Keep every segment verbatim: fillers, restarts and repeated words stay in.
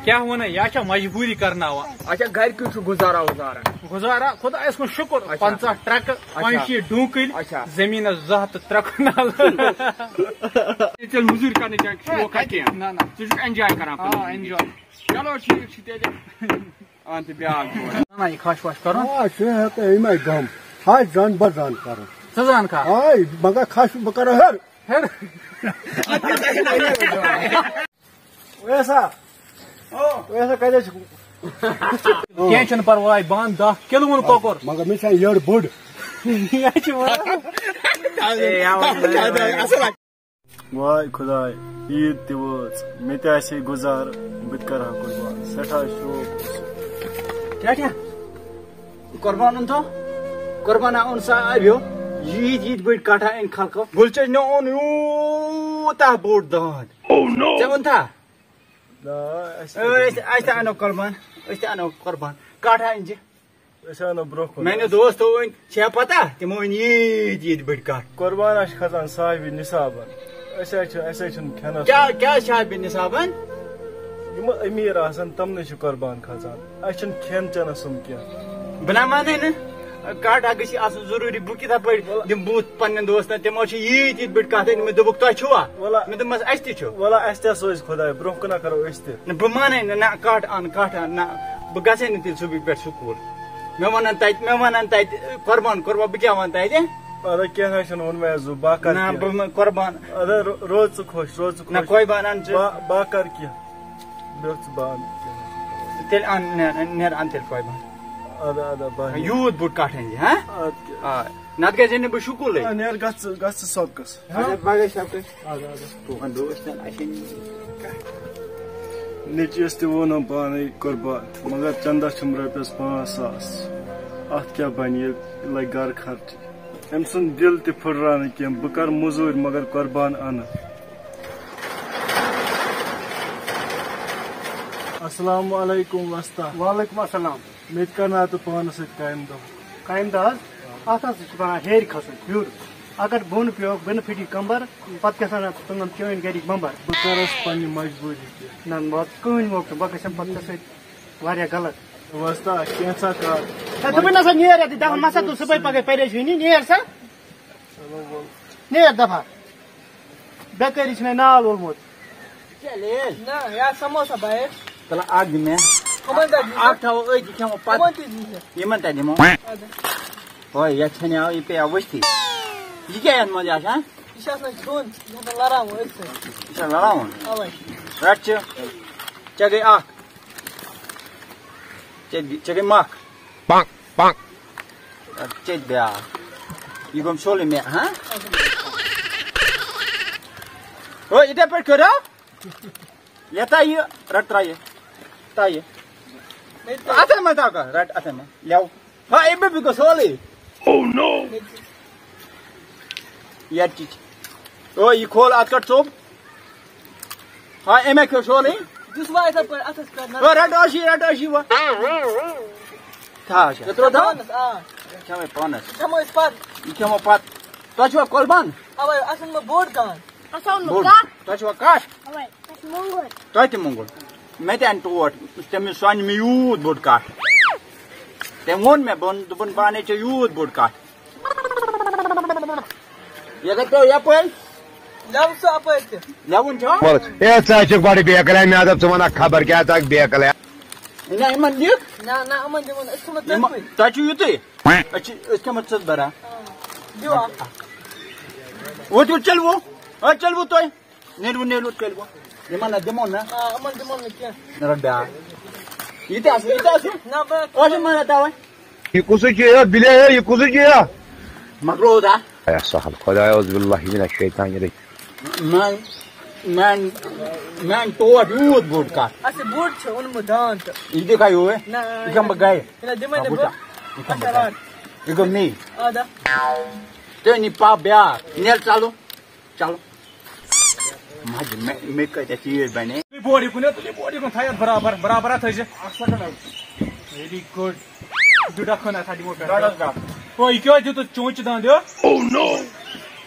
کیٛاہ وَنان، یہِ چھا مجبوٗری کرناوان؟ اچھا، گرِ کیُتھ چھُ گُزارا وُزارا؟ گُزارا، خۄدایَس کُن شُکُر، اچھا۔ پنٛژاہ ٹرٛکہٕ، اچھا۔ پنٛژشیٖتھ ڈوٗنۍ کُلۍ، اچھا۔ زٔمیٖنَس زٕ ہَتھ تہٕ ترٛےٚ کنال۔ ژےٚ مٔزوٗرۍ کرنٕچ چھےٚ شوقا کینٛہہ؟ نہ، نہ۔ ژٕ چھُکھ enjoy کران آ، پنٕنۍ زندگی؟ Enjoy۔ چلو، ٹھیٖک چھُ تیٚلہِ۔ اَن تہٕ بیٛاکھ بوٹ۔ نہ، یہِ کھَش وَش کَرُن۔ آ، چھُ ہٮ۪کان یِمَے گَم۔ ہا، زَن بہٕ زَن کَرُن۔ ژٕ زَن کَر۔ آ، مگر کھَش بہٕ کَرٕ ہیٚر۔ ہیٚر۔ ویسا۔ ویسا کَتہِ چھُ؟ کینٛہہ چھُنہٕ پَرواے، بہٕ اَنہٕ دَہ کِلوُن کۄکُر۔ مگر مےٚ چھےٚ یٔڈ بٔڑ۔ یہِ چھِ وَنان۔ واے خداے، عیٖد تہِ وٲژ، مےٚ تہِ آسہِ ہے گُزارٕ، بہٕ تہِ کرٕ ہا قربان، سٮ۪ٹھاہ شوق اوس۔ کیٛاہ کیٛاہ؟ قربان اوٚن تو؟ قربان اوٚن سا آریو، ییٖتۍ ییٖتۍ بٔڑۍ کٹھ أنۍ خلقو۔ گُلچن نہ اوٚن یوٗتاہ بوٚڑ دانٛد۔ Oh no! ژےٚ اوٚن تھا؟ نہ، اَسہِ أسۍ، أسۍ تہِ اَنو قربان، أسۍ تہِ اَنو قربان۔ کٹھ أنۍ زِ۔ أسۍ اَنو برٛونٛہہ کُن۔ میٛانیو دوستو أنۍ، چھےٚ پتہ؟ تِمو أنۍ ییٖتۍ ییٖتۍ بٔڑۍ کٹھ۔ قربان آسہِ کھسان صاحبِ نصابن۔ أسۍ حظ چھِ، اَسہِ حظ چھُنہٕ کھٮ۪نَس کیٛاہ، کیٛاہ چھِ صاحبِ نصابن؟ یِم أمیٖر آسان، تِمنٕے چھِ قربان کھسان۔ اَسہِ چھُنہٕ کھٮ۪ن چٮ۪نَس سُم کینٛہہ۔ بہٕ نہ مانَے نہٕ۔ کٹھ اَکھ گژھِ آسُن ضروٗری۔ بہٕ کِتھٕ پٲٹھۍ دِمہٕ بُتھ پنٛنٮ۪ن دوستن؟ تِمو چھِ ییٖتۍ ییٖتۍ بٔڑۍ کٹھ أنۍمٕتۍ۔ دوٚپُکھ، "تۄہہِ چھُوا؟" وَلہٕ۔ مےٚ دوٚپمَس، "اَسہِ تہِ چھُ۔" وَلہٕ، اَسہِ تہِ سوزِ خۄداے، برٛونٛہہ کُن ہا کرو أسۍ تہِ۔ نہ، بہٕ مانَے نہٕ، نہ، کٹھ اَن، کٹھ اَن، نہ، بہٕ گژھے نہٕ تیٚلہِ صُبحٕکۍ پٮ۪ٹھ سکوٗل۔ مےٚ وَنَن تَتہِ، مےٚ وَنَن تَتہِ، "قربان، قربان"، بہٕ کیٛاہ وَنہٕ تَتہِ؟ اَدٕ کینٛہہ نہ حظ چھُنہٕ، ووٚن مےٚ حظ، بہٕ ہا کَرٕ نہ، کینٛہہ۔ بہٕ مہ-، قربان۔ اَدٕ رو-، روز ژٕ خۄش، روز ژٕ نہ، خۄش۔ قربان اَن ژٕ۔ بہٕ، بہٕ ہا کَرٕ کینٛہہ۔ بیٚہہ ژٕ، بہٕ اَنہٕ کینٛہہ۔ تیٚلہِ اَن، نیر، نیر اَن تیٚلہِ قربان۔ اَدٕ، اَدٕ، بہٕ ہا نِمہٕ۔ یوٗت بوٚڑ کٹھ أنۍ زِ، ہا؟ اَدٕ کیٛاہ۔ آ، نَتہٕ گژھِ ہے نہٕ بہٕ سکوٗلٕے۔ آ، نیر، گژھ ژٕ، گژھ ژٕ سبقَس۔ اچھا، پگاہ چھا تُہۍ؟ اَدٕ، اَدٕ۔ تُہُنٛد دوست چھَنہٕ اَسہِ نِش۔ نیٚچوِس تہِ ووٚنُم پانے قربان، مگر چندس چھُم رۄپیَس پانٛژھ ساس۔ اَتھ کیٛاہ بنہِ، یہِ لگہِ گرٕ خرچہِ۔ أمۍ سُنٛد دِل تہِ پھٕٹراو نہٕ کینٛہہ، بہٕ کرٕ موٚزوٗرۍ مگر قربان اَنہٕ۔ السلام علیکم وستا۔ وعلیکم السلام۔ مےٚ تہِ کرناو تہٕ پانس سۭتۍ کامہِ دۄہ۔ کامہِ دۄہ حظ؟ اتھ حظ چھُ پٮ۪وان ہیٚرِ کھسُن ہیوٚر۔ اگر بۄن پیوٚو، بۄنہٕ پھٹی کمبر، پتہٕ کیٛاہ سا تُلن چٲنۍ گرِکۍ بمبر۔ بہٕ کرس پننہِ مجبوٗری تہِ۔ نہ، بہٕ کٕہٕنۍ موقعہٕ چھُنہٕ، بہٕ گژھن پتہٕ ژےٚ سۭتۍ واریاہ غلط۔ وستا، کینٛژھا کر۔ ہے، دوٚپُے نہ سا، نیر یتھ، دَہ مسا تُل صُبحٲے پگاہ پریشٲنی، نیر سا۔ چلو، وَل۔ نیر دفعہ۔ بیکٲری چھُ مےٚ ناو لوٚلمُت۔ نہ، یا سموسا بایک۔ تَلہٕ اَکھ دِ مےٚ۔ کٕمَن تَتہِ دِژ؟ اَکھ تھاوو أتھۍ، یہِ کھٮ۪مو پَتہٕ۔ کٕمَن تہِ دِژ؟ یِمَن تَتہِ دِمو۔ اَدٕ۔ ہۄے، یَتھ ژھٮ۪نیٛاو، یہِ پیٚیو ؤسۍتھٕے۔ یہِ کیٛاہ یَتھ منٛز آسان؟ یہِ چھُ آسان کھیوٚن، یہِ چھُ آسان لَراوُن أتھۍ سۭتۍ۔ یہِ چھا لَراوُن؟ اَوَے۔ رَٹ ژٕ۔ ژےٚ گٔے اَکھ۔ ژےٚ، ژےٚ گٔے مَکھ۔ پانٛک، پانٛک۔ ژےٚ تہِ بیٛاکھ۔ یہِ گوٚم سورُے مےٚ، ہاں؟ ہو، یِتھَے پٲٹھۍ کٔرِو۔ یَتھ ترٛاو یہِ، رَٹ ترٛاو یہِ۔ ترٛاو یہِ۔ اَتھَن منٛز ترٛاو کانٛہہ، رَٹ اَتھَن منٛز۔ لٮ۪و۔ ہا، اَمہِ مۄکھ گوٚو سورُے۔ Oh no! یَتھ چی چھِ۔ او، یہِ کھول، اَتھ کَٹ ژوٚپ۔ ہا، اَمے کھیوٚو سورُے۔ دِس وۄنۍ یِتھَے پٲٹھۍ اَتھَس پٮ۪ٹھ نہ۔ او، رَٹ ٲشی، رَٹ ٲشی وۄنۍ۔ تھاو اچھا۔ ژےٚ ترٛوو دَو؟ پانَس، آ۔ کھٮ۪مَے پانَس۔ کھٮ۪مو أسۍ پَتہٕ۔ یہِ کھٮ۪مو پَتہٕ۔ تۄہہِ چھُوا قۄربان؟ اَوَے، اَصٕل ما بوٚڑ دان۔ اَصٕل ما بوٚڑ۔ کَٹھ۔ تۄہہِ چھُوا کَٹھ؟ اَوَے، اَسہِ مۄنٛگُر۔ تۄہہِ تہِ مۄنٛگُر۔ مےٚ تہِ اَنہِ ٹوٹھ۔ تٔمِس سُہ اَنہِ مےٚ یوٗت بوٚڑ کَٹھ۔ تٔمۍ ووٚن مےٚ، بہٕ دوٚپُن، بہٕ اَنے ژےٚ یوٗت بوٚڑ کَٹھ۔ یہِ اگر پیوٚو یَپٲرۍ۔ لٮ۪و سا اَپٲرۍ تہِ۔ لٮ۪وُن چھا؟ ہے، ژٕ ہا چھُکھ بَڑٕ بے عقل، ہے، مےٚ ہا دوٚپ، ژٕ وَنکھ خبر کیٛاہ، ژٕ ہا چھُکھ بے عقل، ہے۔ نہ، یِمَن دِکھ۔ نہ، نہ، یِمَن دِمو نہٕ، أسۍ کھٮ۪مو تِمَن، تَتہِ۔ تۄہہِ چھُو یُتُے؟ أسۍ چھِ، أسۍ کھٮ۪مو ژٔٹ بَرا۔ آ، دِیِو اَکھ۔ وۄنۍ تُل، چلو۔ آ، چلو تۄہہِ۔ نیرِو، نیرِو، تیٚلہِ گوٚو۔ یِمن نہ دِمو نہ۔ آ، یِمن دِمو نہٕ کینٛہہ۔ نہ، رَٹ بیٛاکھ۔ یہِ تہِ آسہِ، یہِ تہِ آسہِ۔ نہ، بہٕ ٲسٕم وَنان تَوَے۔ یہِ کُسُے چھُ؟ ہے، بِلے، ہے، یہِ کُسُے چھُ؟ ہے، مۄکلوو دا۔ اے سہل، خۄدایا، اعوذ باللہ من الشیطان الرجیم۔ میٛانہِ، میٛانہِ، میٛانہِ ٹوٹھ یوٗت بوٚڑ کَتھ۔ اَسہِ بوٚڑ چھُ اوٚنمُت دان تہٕ۔ یہِ تہِ کھا یوٗے؟ نہ، یہِ کھٮ۪مہٕ بہٕ گَرِ۔ نہ، دِمَے نہ، نہٕ بہٕ بہٕ۔ یہِ کھٮ۪مہٕ بہٕ اچھا، گَرِ۔ رَٹ۔ یہِ گوٚو مے۔ آ، دا۔ تُہۍ أنِو پَپ بیٛاکھ۔ نیر ژَلو۔ چلو۔ مجہِ، مےٚ، مےٚ کۭتیٛاہ چیٖز بنے۔ تُلِو بورڈ یہِ کُن، تُلِو بورڈ یہِ کُن، تھٲیِو اَتھ برابر، برابر اَتھ تھٲیزِ۔ اَکھ سیکنڈ حظ۔ Very good۔ دُڈا کھٔن اَتھ، ہا دِمو پٮ۪ٹھ۔ رَٹ حظ کَتھ۔ او، یہِ کیٛاہ دیُتُتھ چونچہِ دَنٛد یہِ؟ Oh no!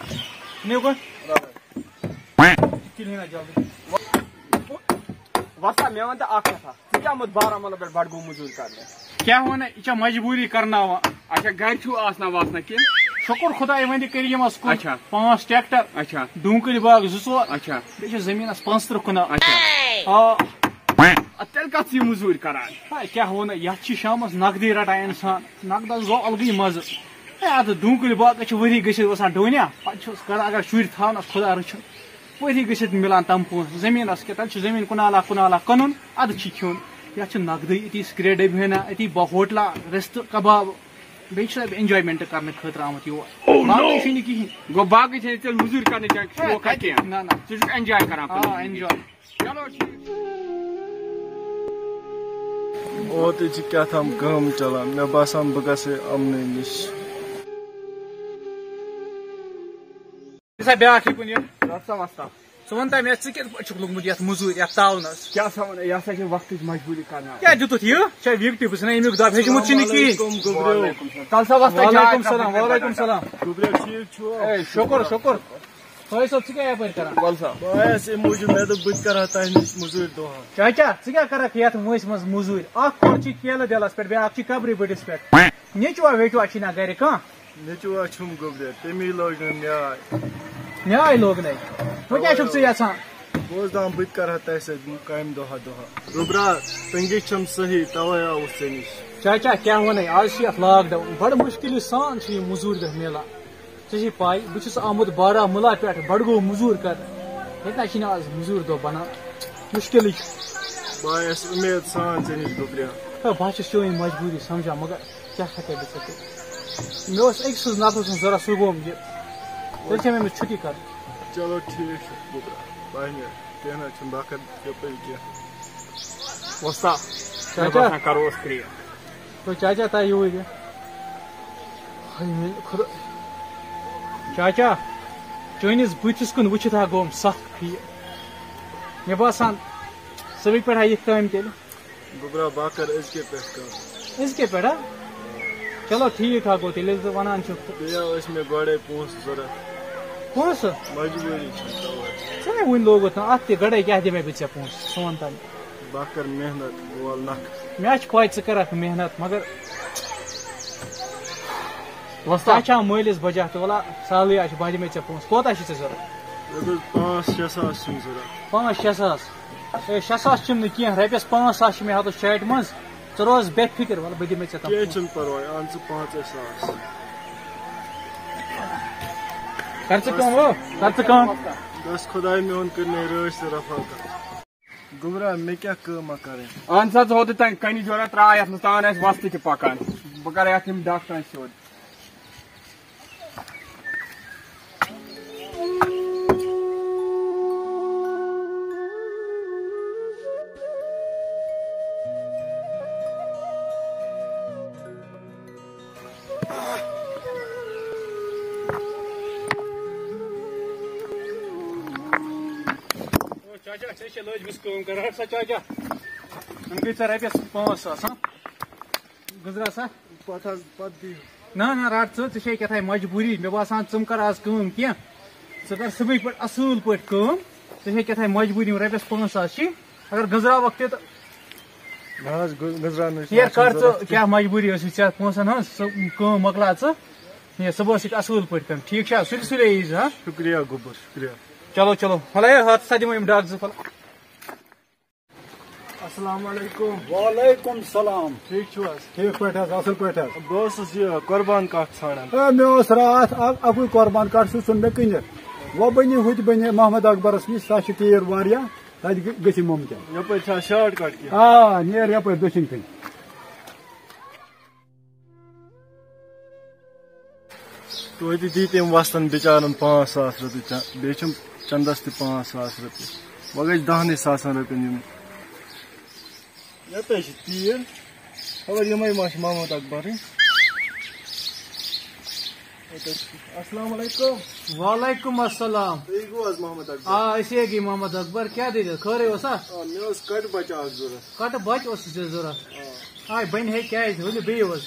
نیٖو کُن۔ کِلۍ ہنا جلدی۔ وۄستا، مےٚ وَن تہٕ اَکھ کَتھا، ژٕ کیٛاہ آمُت بارہمولہ پٮ۪ٹھ بڈگوم مٔزوٗرۍ کرنہِ؟ کیٛاہ وَنہٕ، یہِ چھا مجبوٗری کرناوان؟ اچھا، گرِ چھُو آسنا واسنا کینٛہہ؟ شُکُر خۄدایہِ وَندِ کٔرۍ یِمَس کُن۔ اچھا۔ پانٛژھ ٹریکٹر، اچھا۔ ڈوٗنۍ کُلۍ باغ زٕ ژور۔ اچھا۔ بیٚیہِ چھِ زٔمیٖنَس پانٛژھ تٕرٛہ کنال۔ اچھا۔ آ۔ اَدٕ تیٚلہِ کَتھ چھِ یہِ مٔزوٗرۍ کران؟ ہے، کیٛاہ وَنہٕ، یَتھ چھِ شامَس نقدٕے رَٹان اِنسان۔ نقدَس گوٚو الگٕے مَزٕ۔ ہے، اَتھ ڈوٗنۍ کُلۍ باغَس چھِ ؤری گٔژھِتھ وَسان ڈوٗنیا۔ پَتہٕ چھُس کران، اگر شُرۍ تھاونَس خۄدا رٔچھِن، ؤری گٔژھِتھ مِلان تِم پونٛسہٕ۔ زٔمیٖنَس کیٛاہ، تَتہِ چھِ زٔمیٖن کنالہ کنالہ کٕنُن، اَدٕ چھِ کھیوٚن۔ یَتھ چھِ نقدٕے، أتی سِگریٹ ڈٔبۍ ہنا، أتی با-، ہوٹلہ، رِستہٕ، کباب۔ بیٚیہِ چھُس بہٕ enjoyment کرنہٕ خٲطرٕ آمُت یور۔ باقٕے چھُنہٕ کِہیٖنۍ۔ گوٚو باقٕے چھِنہٕ تیٚلہِ مٔزوٗرۍ کرنٕچ ہے، شوق کَتہِ؟ کینٛہہ؟ نہ، نہ۔ ژٕ چھُکھ enjoy کران آ، پَنُن زِندگی۔ Enjoy۔ چلو ٹھیٖک۔ اوترٕ چھِ کیٛاہ تام کٲم چلان، مےٚ باسان بہٕ گژھٕ اَمنٕے نِش۔ یہِ سا بیٛاکھ یہِ کُن یہِ۔ رَٹھ سا وۄستا۔ ژٕ وَن تہٕ مےٚ، ژٕ کِتھ پٲٹھۍ چھُکھ لوٚگمُت یَتھ مٔزوٗرۍ، یَتھ تاونَس؟ کیٛاہ سا وَنہٕ، یہِ ہسا چھِ وقتٕچ مجبوٗری کران۔ کیٛاہ دیُتُتھ یہِ؟ چھا وِکٹہٕ؟ بہٕ چھُس نہ اَمیُک دَب ہیٚچھمُت چھُنہٕ یہِ کِہیٖنۍ۔ السلام علیکم، گوٚبریو۔ وعلیکم السلام۔ تَلہٕ سا وۄستا چاے وعلیکم کَپ السلام، بہٕ وعلیکم دِمہٕ۔ السلام۔ گوٚبریو، ٹھیٖک چھُو؟ اے، شُکُر، شُکُر۔ فٲیِد صٲب، ژٕ کیٛاہ یَپٲرۍ کران؟ وَل سا۔ بہٕ آیَس اَمہِ موٗجوٗب، مےٚ دوٚپ بہٕ تہِ کَرٕ ہا تۄہہِ نِش مٔزوٗرۍ دۄہَس۔ چاچا، ژٕ کیٛاہ کَرَکھ یَتھ وٲنٛسہِ منٛز مٔزوٗرۍ؟ اَکھ کھۄر چھِ کیلہٕ دِلَس پٮ۪ٹھ، بیٛاکھ چھِ قبرِ بٔٹِس پٮ۪ٹھ۔ نیٚچوٗ ویٚچوٗ چھِی نہ گَرِ کانٛہہ؟ نیٚچوٗ چھُم گوٚبریا، تٔمی لٲج نہٕ نیٛاے۔ نیٛاے لوگ نَے۔ وۄنۍ کیٛاہ چھُکھ ژٕ یَژھان؟ بہٕ اوسُس دَپان بہٕ تہِ کَرٕ ہا تۄہہِ سۭتۍ کامہِ دۄہا دۄہا۔ گوٚبرا، تٔنٛگی چھَم صحیح، تَوَے آوُس ژےٚ نِش۔ چاچا، کیٛاہ وَنَے، آز چھِ یَتھ lockdown، بَڑٕ مُشکِلی سان چھِ یہِ مٔزوٗرۍ دۄہ میلان۔ ژےٚ چھے پَے، بہٕ چھُس آمُت بارہمولہ پٮ۪ٹھ بَڈگوم مٔزوٗر کَرنہِ۔ ییٚتہِ نہ چھِنہٕ آز مٔزوٗرۍ دۄہ بَنان، مُشکِلٕے چھُ۔ بہٕ آیَس اُمید سان ژےٚ نِش گوٚبریا۔ ہے، بہٕ ہا چھُس چٲنۍ مجبوٗری سَمجھان، مگر کیٛاہ ہٮ۪کَے بہٕ ژےٚ کٔرِتھ؟ مےٚ اوس أکۍ سٕنٛز نفرٕ سُنٛد ضوٚرَتھ، سُہ گوٚو یہِ۔ تیٚلہِ چھےٚ مےٚ أمِس چھُٹی کَرٕنۍ۔ چلو ٹھیٖک چھُ، گوٚبرا، بہٕ اَنہٕ۔ کینٛہہ نہ حظ چھُنہٕ، بہٕ ہا کَرٕ یَپٲرۍ کینٛہہ۔ وۄستا، چاچا۔ مےٚ باسان کَرو أسۍ create۔ تو چاچا، تا یوٗرۍ یہِ۔ ہاے میٛانہِ خۄدا۔ چاچا، چٲنِس بٕتھِس کُن وٕچھِتھ ہا گوٚوُم سَکھ فیٖل۔ مےٚ باسان، ژٕ مےٚ پٮ۪ٹھ ہا یِتھ کامہِ تیٚلہِ۔ گوٚبرا، بہٕ ہا کَرٕ أزکہِ پٮ۪ٹھ کٲم۔ أزکہِ پٮ۪ٹھ ہا؟ چلو ٹھیٖک ہا گوٚو تیٚلہِ، ییٚلہِ ژٕ وَنان چھُکھ تہٕ۔ بیٚیہِ ٲسۍ مےٚ گۄڈَے پونٛسہٕ ضوٚرَتھ۔ پونٛسہٕ؟ مجبوٗری چھِ تَوَے۔ ژٕ ہے وٕنۍ لوگُتھ نہٕ اَتھ تہِ گۄڈَے، کیٛاہ دِمَے بہٕ ژےٚ پونٛسہٕ؟ ژٕ وَن تَم۔ بہٕ ہا کَرٕ محنت، بہٕ والہٕ نَکھٕ۔ مےٚ چھِ پَے ژٕ کَرَکھ محنت، مگر وۄستا۔ ژےٚ چھا مٲلِس بَجا تہٕ وَلا سہلٕے آسہِ، بہٕ ہا دِمَے ژےٚ پونٛسہٕ۔ کوتاہ چھِ ژےٚ ضوٚرَتھ؟ مےٚ دوٚپ پانٛژھ شےٚ ساس چھِم ضوٚرَتھ۔ پانٛژھ شےٚ ساس؟ ہے، شےٚ ساس چھِم نہٕ کینٛہہ، رۄپیَس پانٛژھ ساس چھِ مےٚ ہَتَس چاٹہِ منٛز۔ ژٕ روز بے فِکر، وَلہٕ بہٕ دِمَے ژےٚ تِم کینٛہہ پونٛسہٕ۔ چھُنہٕ پَرواے، اَن ژٕ پانٛژَے ساس۔ کَر ژٕ کٲم، ہو، کَر ژٕ کٲم۔ بَس خۄداے میون کٔرِنَے رٲچھ تہٕ رَفاقت۔ گوٚبرا، مےٚ کیٛاہ کٲمہ کَرٕنۍ؟ اَہَن سا، ژٕ ہوتہٕ تانۍ کَنہِ جورا ترٛاو یَتھ منٛز، تان آسہِ وۄستہٕ تہِ پَکان۔ بہٕ کَرٕ یَتھ یِم ڈاکٹرَن سیوٚد۔ او چاچا، ژےٚ چھےٚ لٲجمٕژ کٲم کَرٕنۍ، رَٹ سا چاچا۔ یِم گٔے ژےٚ رۄپیَس پانٛژھ ساس، ہاں؟ گٔنزرا سا۔ پَتہٕ حظ، پَتہٕ دِیِو۔ نہ، نہ، رَٹ ژٕ، ژےٚ چھے کیٛاہ تھانۍ مجبوٗری۔ مےٚ باسان، ژٕ مہٕ کَر آز کٲم کینٛہہ۔ ژٕ کَر صُبحٕکۍ پٲٹھۍ اَصٕل پٲٹھۍ کٲم۔ ژےٚ چھے کیٛاہ تھانۍ مجبوٗری، یِم رۄپیَس پانٛژھ ساس چھی۔ اگر گٔنزراوَکھ تہِ تہٕ نہ حظ، گٔ-، گٔنزراونٕچ چھَنہٕ ضوٚرَتھ کینٛہہ۔ ییر کر ژٕ، کیٛاہ مجبوٗری ٲسٕے ژےٚ پونٛسَن ہٕنٛز؟ سُہ کٲم مۄکلاو ژٕ۔ یہِ صُبحَس یِکھ اَصٕل پٲٹھۍ کَرُن، ٹھیٖک چھا؟ سُلہِ سُلے یی زِ، ہاں؟ شُکریہ گوٚبُر، شُکریہ۔ چلو، چلو۔ وَلہٕ ہے، ہَتھ سا دِمو یِم ڈَکھ زٕ، وَلہٕ۔ السلام علیکم۔ وعلیکم السلام۔ ٹھیٖک چھِو حظ؟ ٹھیٖک پٲٹھۍ حظ، اَصٕل پٲٹھۍ حظ۔ بہٕ اوسُس یہِ قۄربان کَٹھ ژھانٛڈان۔ ہے، مےٚ اوس راتھ اَ-، اَکُے قۄربان کَٹھ، سُہ ژھُن مےٚ کٕنِتھ۔ وۄنۍ بَنہِ ہُتہِ بَنہِ محمد اکبرَس نِش، سۄ چھِ تیٖر واریاہ۔ تَتہِ گٔ-، گٔژھِ مُمکِن۔ یَپٲرۍ چھا شارٹ کَٹ کینٛہہ؟ آ، نیر یَپٲرۍ دٔچھِنۍ کِنۍ۔ توتہِ دی تٔمۍ وۄستَن بِچارَن پانٛژھ ساس رۄپیہِ چا-، بیٚیہِ چھِم چَندَس تہِ پانٛژھ ساس رۄپیہِ۔ وۄنۍ گٔے دَہنٕے ساسَن رۄپیَن یِم۔ یَپٲرۍ چھِ تیٖر۔ خبر یِمَے ما چھِ محمد اکبرٕنۍ۔ السلام علیکم۔ وعلیکم السلام۔ تُہۍ گوٚو حظ محمد اکبر؟ آ، أسۍ ہے گٔے محمد اکبر۔ کیٛاہ دٔلیٖل؟ خٲرٕے اوسا؟ آ، مےٚ اوس کَٹہٕ بَچہٕ اَکھ ضوٚرَتھ۔ کَٹہٕ بَچہٕ اوسُے ژےٚ ضوٚرَتھ؟ آ۔ آے، بَنہِ ہے، کیٛازِ؟ ؤلِو بِہِو حظ۔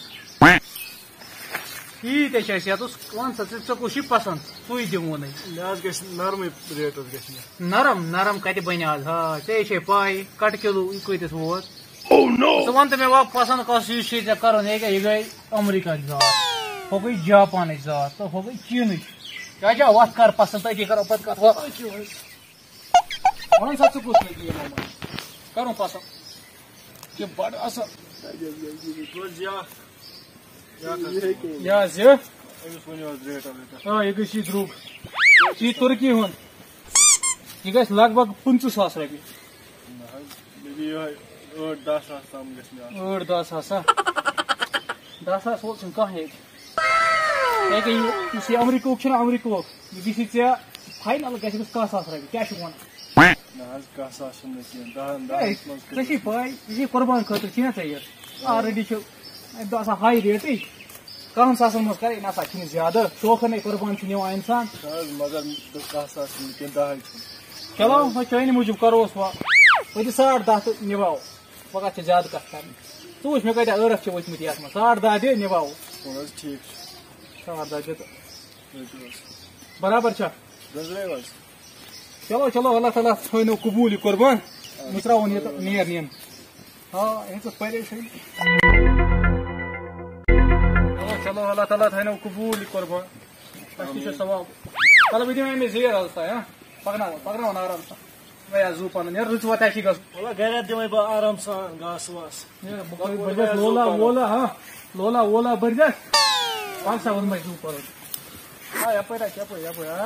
یی تے چھِ اَسہِ یَتَس، وَن سا ژٕ، ژےٚ کُس چھُے پَسنٛد، سُے دِمون أسۍ۔ مےٚ حظ گژھِ نرمٕے ریٹ حظ گژھِ مےٚ۔ نرم، نرم کَتہِ بَنہِ آز؟ ہا، ژےٚ چھے پَے، کَٹہٕ کِلوٗ یہِ کۭتِس ووت؟ Oh no! ژٕ وَن تہٕ مےٚ، وَ پَسنٛد کَس یُس چھُے ژےٚ کَرُن؟ یہِ کیٛاہ، یہِ گٔے اَمریٖکاہٕچ ذات، ہُہ گٔے جاپانٕچ ذات، تہٕ ہُہ گٔے چیٖنٕچ۔ کیٛاہ، کیٛاہ، وَتھ کَر پَسنٛد، تٔتی کَرو پَتہٕ کَتھ۔ وَ-، وَن سا ژٕ کُس لَگہِ یِمو منٛز؟ کَرُن پَسنٛد۔ یہِ بَڑٕ اَصٕل۔ یہِ حظ یہِ۔ أمِس ؤنِو حظ ریٹ ویٹ۔ آ، یہِ گژھِ یہِ درٛوگ۔ یہِ تُرکی ہُنٛد۔ یہِ گژھِ لگ بگ پٕنٛژٕہ ساس رۄپیہِ۔ نہ حظ، مےٚ دِ یِہوٚے ٲٹھ دَہ ساس تام گژھِ مےٚ آسُن۔ ٲٹھ دَہ ساس ہا؟ دَہ ساس وول چھُنہٕ کانٛہہ ییٚتہِ۔ ییٚکیٛاہ یہِ، یُس یہِ اَمریٖکہُک چھُنہ، اَمریٖکہُک، یہِ گژھِ ژےٚ فاینَل گژھِ أمِس کاہ ساس رۄپیہِ۔ کیٛاہ چھُکھ وَنان؟ نہ حظ، کاہ ساس چھُنہٕ نہٕ کینٛہہ، دَہَن، ہے، دَہَن منٛز ژےٚ چھے کٔرِتھ۔ پَے، یہِ چھے قۄربان خٲطرٕ، چھِنہ ژےٚ یہِ؟ آلریڈی چھُ اَمہِ دۄہ آسان ہاے ریٹٕے۔ کَہَن ساسَن منٛز کَرے نہ سا چھِنہٕ زیادٕ، شوقَن ہے قۄربان چھُ نِوان اِنسان۔ نہ حظ، مگر دَہ ساس چھِنہٕ کینٛہہ، دَہَے چھِنہٕ۔ چلو، وۄنۍ چٲنی موٗجوٗب کَروس وۄنۍ۔ وۄنۍ دِ ساڑ دَہ تہٕ نِباوو۔ وۄنۍ کَتھ چھِ زیادٕ کَتھ کَرٕنۍ؟ ژٕ وٕچھ مےٚ کۭتیٛاہ ٲرَکھ چھِ ؤتھۍ مٕتۍ یَتھ منٛز۔ ساڑ دَہ دِ، نِباوو۔ وَلہٕ حظ، ٹھیٖک چھُ۔ ساڑ دَہ دِ تہٕ۔ رٔٹِو حظ۔ برابر چھا؟ گٔنزرٲیِو حظ۔ چلو، چلو، اللہ تعالیٰ تھٲینو قبوٗل یہِ قۄربان۔ مُژراوُن یہِ تہٕ نیر نِن۔ آ، یہِ چھِ پریشٲنی۔ چلو، چلو، اللہ تعالیٰ تھٲینو قبوٗل یہِ قۄربان۔ اَسہِ تہِ چھُ ثواب۔ چلو، بہٕ دِمہٕ أمِس زیٖر حظ تۄہہِ، ہاں؟ پَکناوو، پَکناوُن آرام سان۔ وۄنۍ حظ زُو پَنُن، نیرٕ رٕژ وَتھ اَسہِ گژھُن۔ وَلہٕ گَرِ حظ دِمَے بہٕ آرام سان گاسہٕ واسہٕ۔ ہے، بہٕ بہٕ کَرٕ، بہٕ بہٕ کَرٕ لولا زُو پَلو۔ وولا، ہا؟ لولا وولا بٔرۍ زٮ۪س۔ پَکھ سا، ووٚن مےٚ زُو پَلو۔ آ، یَپٲرۍ ہا، یَپٲرۍ، یَپٲرۍ، آ۔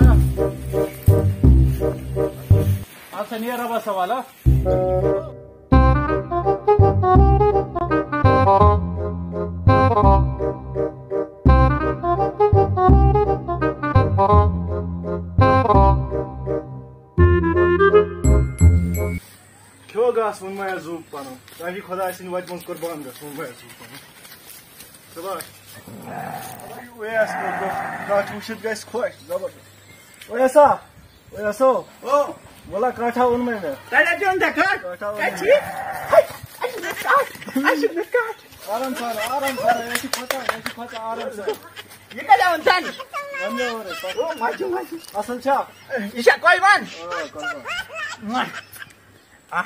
اَدٕ سا، نیر رَبَس حوالہٕ، ہا؟ کھیو گاسہٕ ووٚن مےٚ زُو پَنُن۔ تۄہہِ چھِ خۄداے سٕنٛدِ وَتہِ منٛز قۄربان گژھُن، ووٚن مےٚ زُو پَنُن۔ شاباش۔ اویس کوٚر دۄہ، کَٹھ وٕچھِتھ گژھِ خۄش، زبردست۔ اویسا، اویسو۔ او۔ وَلہ کَٹھا ووٚن مےٚ مےٚ۔ تۄہہِ کَتہِ اوٚن ژےٚ کَٹھ؟ کَٹھا ووٚن کَتہِ مےٚ۔ چھِ؟ ہے، اَسہِ چھُنہٕ کَٹھ، اَسہِ چھُنہٕ کَٹھ۔ آرام سان، آرام سان، یہِ چھِ کھۄژان، یہِ چھِ کھۄژان، آرام سان۔ یہِ کَتہِ اوٚن ژےٚ؟ وَن مےٚ اورَے، پَتہٕ۔ او، مَزٕ، مَزٕ۔ اَصٕل چھا؟ یہِ چھا قۄربان؟ آ، قۄربان۔ آہ،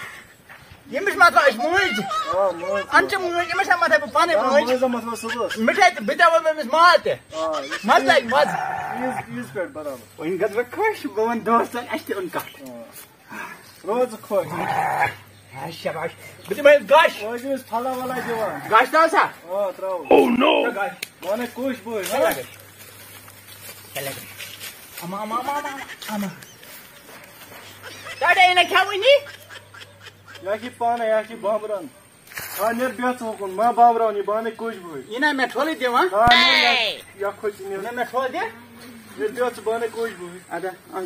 ییٚمِس ما ترٛٲو اَسہِ مٲج؟ آ، مٲج۔ اَن ژٕ مٲج، أمِس ہا ما تھاوٕ بہٕ پانَے آ، مٲج؟ مٲج ہا ما تھاوٕ صُبحَس؟ مِٹھٲے تہٕ بہٕ تہِ وَنہٕ أمِس ما تہِ۔ آ، یہِ چھُ مَزٕ لَگہِ مَزٕ۔ عیٖز، عیٖز پٮ۪ٹھ برابر۔ وۄنۍ گژھٕ بہٕ خۄش، بہٕ وَنہٕ دوستَن اَسہِ تہِ اوٚن کَٹھ۔ آ۔ روز خۄش۔ ہا، شاباش۔ بہٕ دِمہٕ أمِس گَش۔ وۄنۍ ٲسۍ أمِس پھلا ولا دِوان۔ گَش ترٛاو سا؟ آ، ترٛاو۔ Oh no! گَش۔ وَنَے کوٚش بوے، ہا؟ چلے گَش۔ چلے گَش۔ اما، اما، اما، اما، اما۔ ٹاٹا یہِ نہ کھٮ۪وٲنی۔ یا چھِ پانَے، یا چھِ بامبران۔ آ، نیر بیٚہہ ژٕ ہُکُن، ما بامبراوُن یہِ، بہٕ اَنَے کوٚش بوے۔ یہِ نہ مےٚ ٹھوٚلٕے دِوان۔ آ، نیر، یا، یا کھوٚت ژٕ نیر۔ نہ مےٚ ٹھوٚل دِ۔ نیر بیٚہہ ژٕ، بہٕ اَنَے کوٚش بوے۔ اَدٕ، اَن۔